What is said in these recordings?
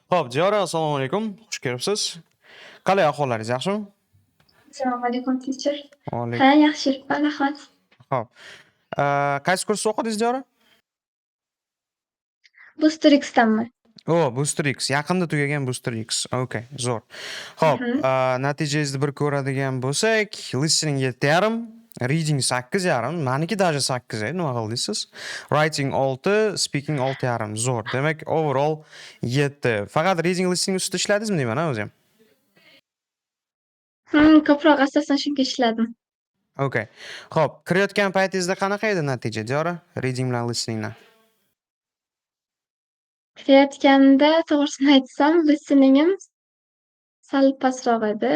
Xo'p, Diyora, assalomu alaykum. Xush kelibsiz. Qalay ahvollaringiz, yaxshimi? Assalomu alaykum, teacher. Va alaykum. Ha, yaxshi yuribman, rahmat. Xo'p. Qaysi kursda o'qidingiz, Diyora? Booster X'danman. O, Booster X. Yaqinda tugagan Booster X. Okay, zo'r. Xo'p, natijangizni bir ko'radigan bo'lsak, listening 7,5, reading 8,5, maniki даже 8 edi, nima qildingiz siz? Writing 6, speaking 6,5. Zo'r. Demak, overall 7. Faqat reading, listening ustida ishladingizmi deyman, ha, o'zi ham? Ko'proq asosan shunga ishladim. Okay. Xo'p, kirayotgan paytingizda qanaqa edi natija, Diyora? Reading bilan listeningdan. Kirayotganda, to'g'risini aytsam, listeningim sal pastroq edi.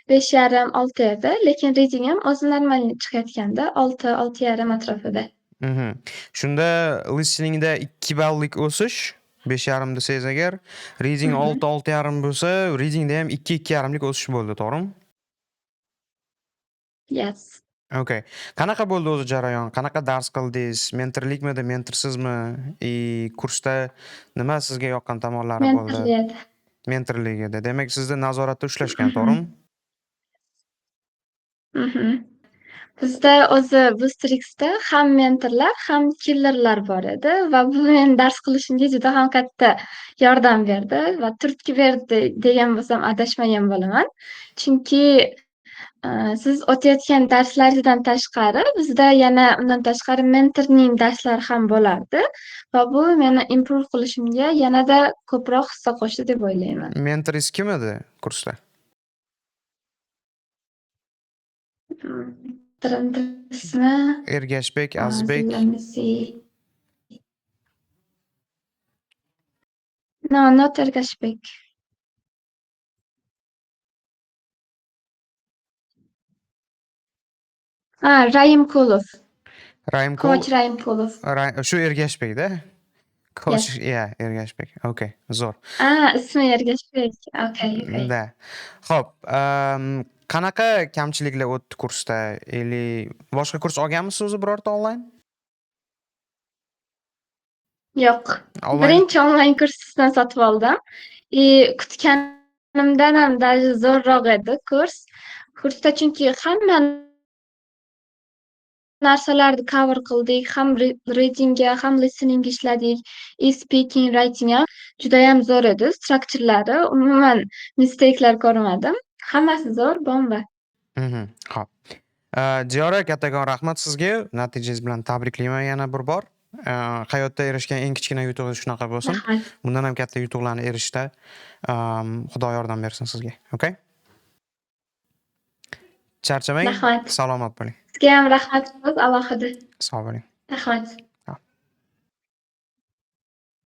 5,5, 6 edi, lekin readingim o'zi normal chiqayotganda 6, 6,5 atrofida. Shunda listeningda 2 ballik o'sish, 5,5 desangiz agar, reading 6, 6,5 bo'lsa, readingda ham 2, 2,5lik o'sish bo'ldi, to'g'rimi? Yes. Okay. Qanaqa bo'ldi o'zi jarayon? Qanaqa dars qildingiz? Mentorlikmidi, mentorsizmi? И kursda nima sizga yoqqan tomonlari bo'ldi? Mentorli edi. Mentorlik edi. Demak, sizni nazoratda ushlashgan, to'g'rimi? Mhm. Bizda o'zi Booster X'da ham mentorlar, ham killerlar bor edi va bu meni dars qilishimga juda ham katta yordam berdi va turtki berdi degan bo'lsam adashmagan bo'laman. Chunki siz o'tayotgan darslaringizdan tashqari bizda yana undan tashqari mentorning darslari ham bo'lardi va bu meni improve qilishimga yanada ko'proq hissa qo'shdi deb o'ylayman. Mentoringiz kim edi kursda? Mentorim ismi Ergashbek, Azizbek. Let me see. No, not Ergashbek. Ha, Raimkulov. Raimkul. Coach Raimkulov. Shu Ergashbekda? Coach, Yes. yeah, Ergashbek. Okay, zo'r. Ah, ismi Ergashbek. Okay, okay. Да. Xo'p, qanaqa kamchiliklar o'tdi kursda? Или boshqa kurs olganmisiz o'zi birorta onlayn? Yo'q. Onlayn. Birinchi onlayn kursdan sotib oldim. И kutganimdan ham даже zo'rroq edi kurs. Kursda chunki hamma narsalarni cover qildik, ham readingga, ham listeningga ishladik, и speaking, writing ham judayam zo'r edi. Structurelari umuman mistake'lar ko'rmadim. Hammasi zo'r, bomba. Xo'p. Diyora, kattakon rahmat sizga. Natijangiz bilan tabriklayman yana bir bor. Hayotda erishgan eng kichkina yutug'ingiz shunaqa bo'lsin. Rahmat. Bundan ham katta yutuqlarni erishishda Xudo yordam bersin sizga. Okay? Charchamang. Rahmat. Salomat bo'ling. Sizga ham rahmat, alohida. Sog' bo'ling. Rahmat.